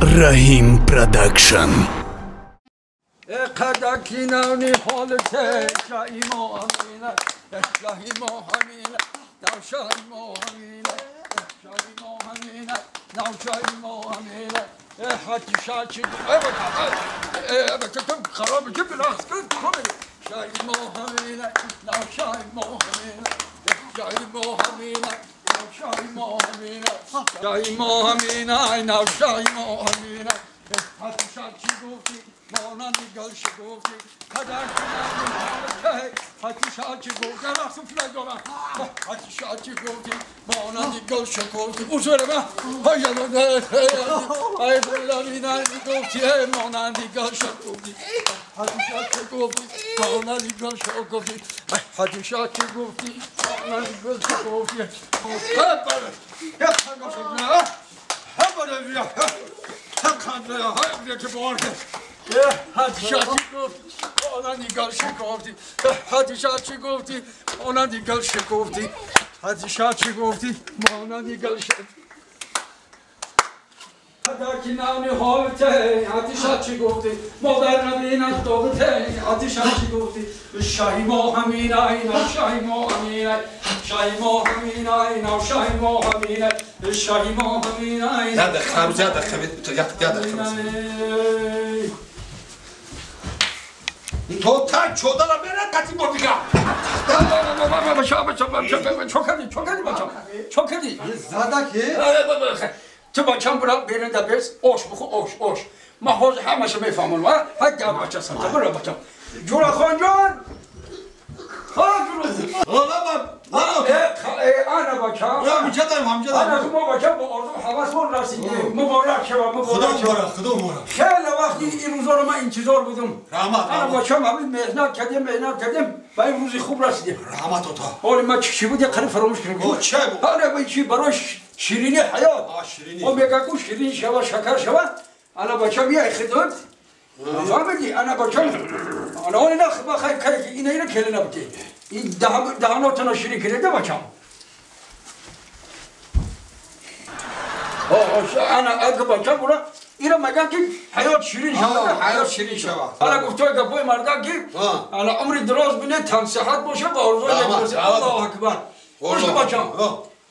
Раҳим Продакшн. تو تک چودن هم برد قطعی با دیگه چوکدی زده که تو بچم برا بیرون دا بیرس اوش بخو اوش اوش ما حوز همش میفهمم و حتی بچه سمت برا بچم جورا خان جان ها جورا انا بچم همجا انا ما بچم با آرزو حواس مون رسیده مبارک شما مبارک خدا مبارک خدا مبارک خیلی وقتی این روزا رو من انتظار بودم رحمت انا بچم همین مهنت کردیم مهنت کردیم و این روزی خوب رسیدیم رحمت تا حالا ما چی بود قریب فراموش کردیم او چه بود آره با چی برای شیرینی حیات شیرینی او میگه کو شیرینی شوا شکر شوا انا بچم یه خدمت فهمیدی انا بچم انا اون نه بخیر که اینا اینا کله نبودی این دهاناتون شیرین کرده بچم انا اگه بچم برا اینا مگه که حیات شیرین شود حیات شیرین شود انا گفتم که بوی مردا که انا عمری دراز بینه تن صحت باشه و آرزوی الله اکبر خوش بچم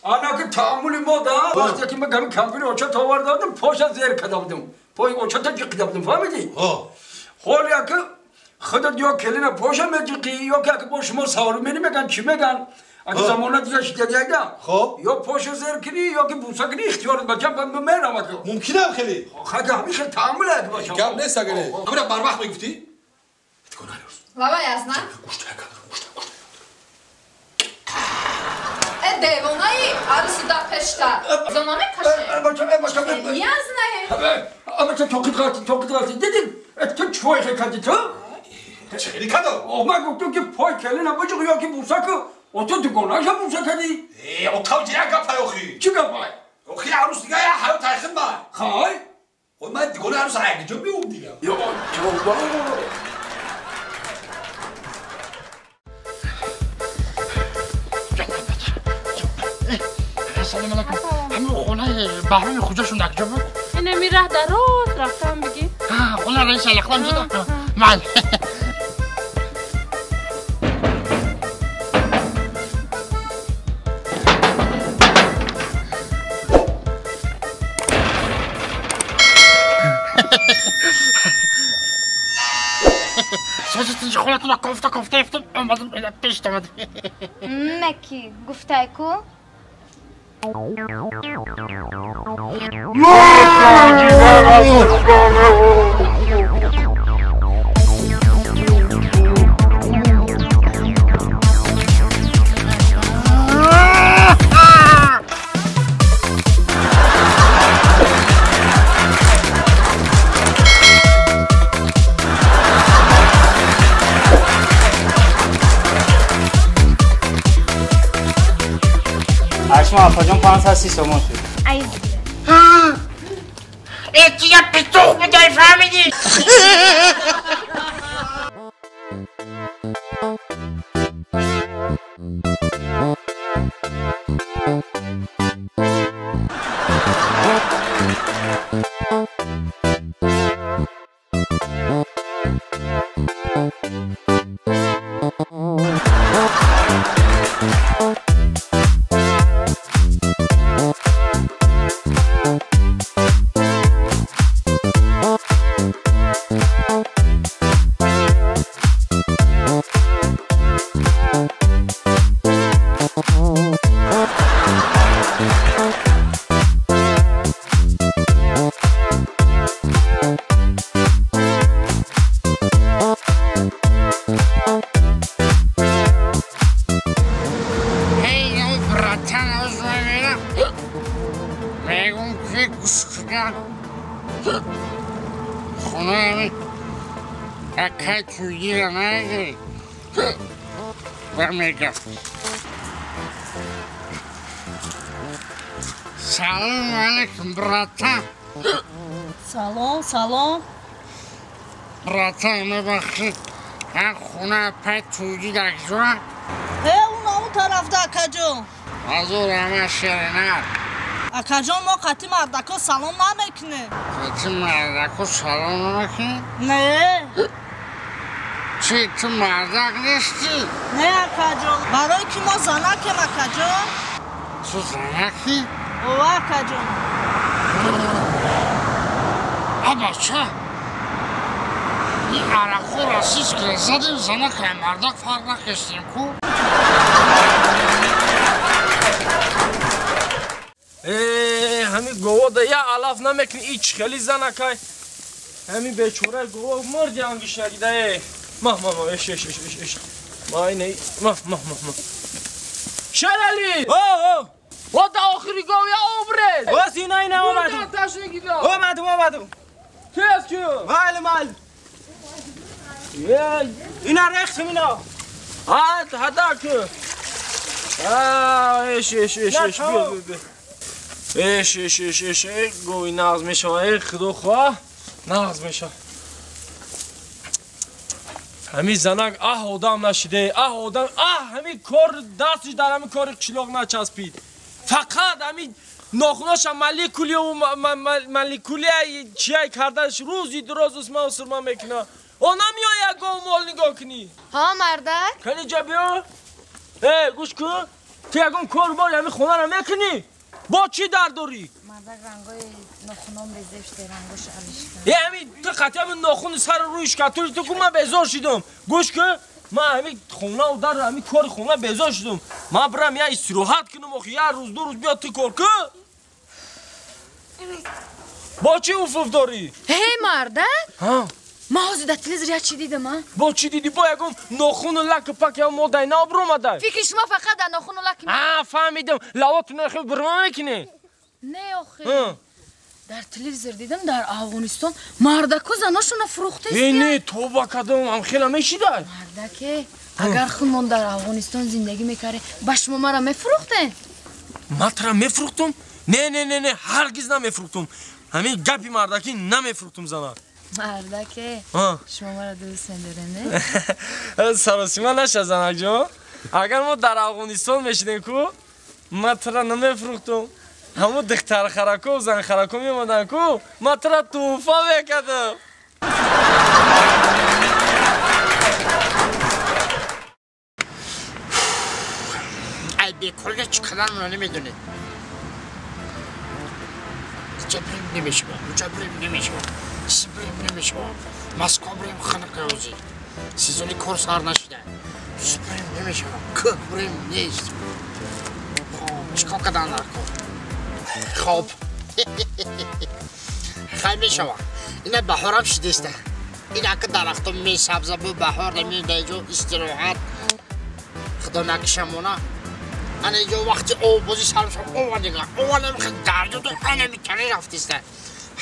انا که تعامل ما دا وقتی که من کمپین اوچا تاور دادم پاش زیر کده بودم پای اوچا تا جق بودم فهمیدی حالا که خودت یا کلینه پاشا میجقی یا که با شما سوار می‌نی میگن چی میگن اگه زمانه دیگه شده دیگه خب یا پاشو زیر کنی یا که بوسه کنی اختیارت بچم من میرم که ممکنه هم خیلی خاک همین خیلی تعامل اگه باشم گپ نیست اگه نه همین بر وقت میگفتی لابا یزنا دیوانه‌ای عروسی دا پشتا زمانه کشه بچم یزنه اما توقیت غلطی دیدین تو چوی کردی تو خیلی کدو او من گفتم که پای کله نباشه یا که بوسه که او تو دگانه شو بوسه کردی ای او تو چه گپای اوخی چه گپای اوخی عروس دیگه یا حیات تایخن با خای و من دگانه عروس عیق جو میوم دیگه یا توبه سلام علیکم همون خونه بهرام خجاشون در کجا بود؟ اینه می ره در راست رفتم بگی خونه رئیس الاخوان شده من سوزتین خونتون کوفته کوفته افتم اومدم پیش آمدم مکی گفته کو شما آپا جان 530 سومون شد. ای ای چیه پیتوخ بودی فهمیدی؟ Мегам хонаи акай туйгира наги ва мегам. Салом алейкум, братан. Салом, салом. Братан, мебахшид, ҳа хона апай туйги дакҷоа? Ҳе, он он тарафда, акаҷон. Азор ама шеринар. Акаҷон, мо қати мардако салом намекунем. Қати мардако салом намекунӣ? Не. Чи, ту мардак нестӣ? Не, акаҷон, барои ки мо занакем, акаҷон. Ту занакӣ? Ова, акаҷон. А бача, ин арақҳо расист ки задем, занакай мардак фарқ накестем ку. Ҳами говода я алаф намекунӣ, ич хели занакай. Ҳами бечора гово морди ангиш нагида. Ма ма ма, эш эш эш эш эш. Ма ина ма ма ма ма. Шерали! О о! О да охири гов я обрез. О сина ина омадум. Омадум, омадум. Кес ки? Вайл мал. Ина рехтим ина. Ҳад ҳадак. А эш эш эш эш биё биё. Эш эш эш эш гови нағз мешава, э худо хоҳ нағз мешава. Ҳами занак аҳ одам нашиде, аҳ одам, аҳ ҳами кор дастиш дар ҳами кори қишлоқ начаспид. Фақат ҳами нохуноша молекулию молекулия чия кардаш рӯзи дуроз усма усурма мекуна. О намеояд гов мол нигоҳ кунӣ. Ҳа, мардак? Кани ҷа биё. Э, гӯш кун. Ту ягон кор бори ҳами хонаро мекунӣ? Бо чӣ дард дорӣ? Мардак, рангои нохунон безефте, рангош алишка. Э, ҳами ту қатъи ҳами нохуни сари рӯиш кард. Ту ку ман безор шидам. Гӯш кун, ман ҳами хонаву дар ҳами кори хона безор шидам. Ман бирам я истироҳат кунам, охи як рӯз ду рӯз биё ту кор кун. Бо чӣ уфуф дорӣ? Ҳей, мардак? Ҳа. Ман ҳозир дар телевизор як чӣ дидам, а? Бо чӣ дидӣ? Бо ягон нохуну лаку пак ё модаи нав биромадай? Фикри шумо фақат дар нохуну лаки. А, фаҳмидам. Лавотуно хел бирма мекунӣ? Не, охи. Дар телевизор дидам, дар Афғонистон мардако заношонро фурӯхтаистанд. Э, не, тоба кардам, ам хела мешидай. Мардаке, агар худмон дар Афғонистон зиндагӣ мекардем, ба шумо маро мефурӯхтем? Ман тура мефурӯхтум? Не, не, не, не, ҳаргиз намефурӯхтум. Ҳамин гапи мардакӣ намефурӯхтум зана. Мардаке, шумо маро дӯст медоред, не? Саросима наша, занакҷон. Агар мо дар Афғонистон мешидем ку, ман тура намефурӯхтум. Ҳамун духтархарако, занхарако меомаданд ку, ман тура тӯҳфа мекардам. Ай бекорга чӣ қадар намедонед. Инҷа бирем намешавад, онҷа бирем намешавад, си бирем намешавад, Москва бирем ханақаёзӣ, сезони кор сар нашида, си бирем намешавад, кӯҳ бирем нест. Чӣ кор кардан дар кор? Хоб. Хай мешавад. Ина баҳорам шидеста. Ин ака дарахто месабза бу баҳор намедаҷо истироҳат. Худо накишамона. Ана иҷо вақти оббозӣ сар мешавад, ова дига, ова намехел дарҷо ду ана митане рафтиста.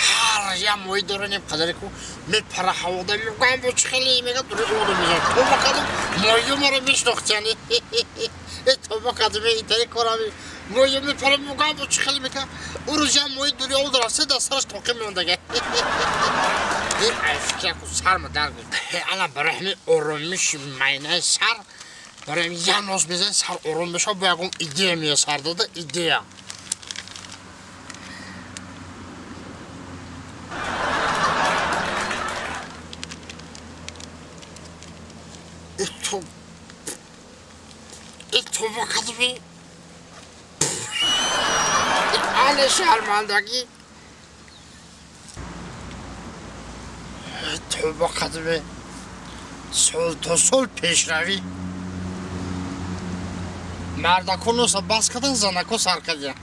Ҳар я моҳӣ доранем қадаре ку мепара ҳавода мегӯям бо чӣ хеле мега дури ода мезанад. Тоба кардам, моҳиё маро мешинохтияни. Э, тоба кардам, итари корами. Моҳиё мепара мегӯям бо чӣ хеле мека. Ӯ рӯз я моҳи дури ода рафта дар сараш тоқӣ мемондага. Э, ай фикра ку сарма дард. Ана барои ҳамин оромиши майнаи сар, барои ҳамин як ноз мезанӣ сар ором мешавад, бо ягон идея меояд сар дода, идея. Тоба кардам. Ана шармандагӣ. Тоба кардам. Сол то сол пешравӣ. Мардако носа бас кардан, занако сар карданд.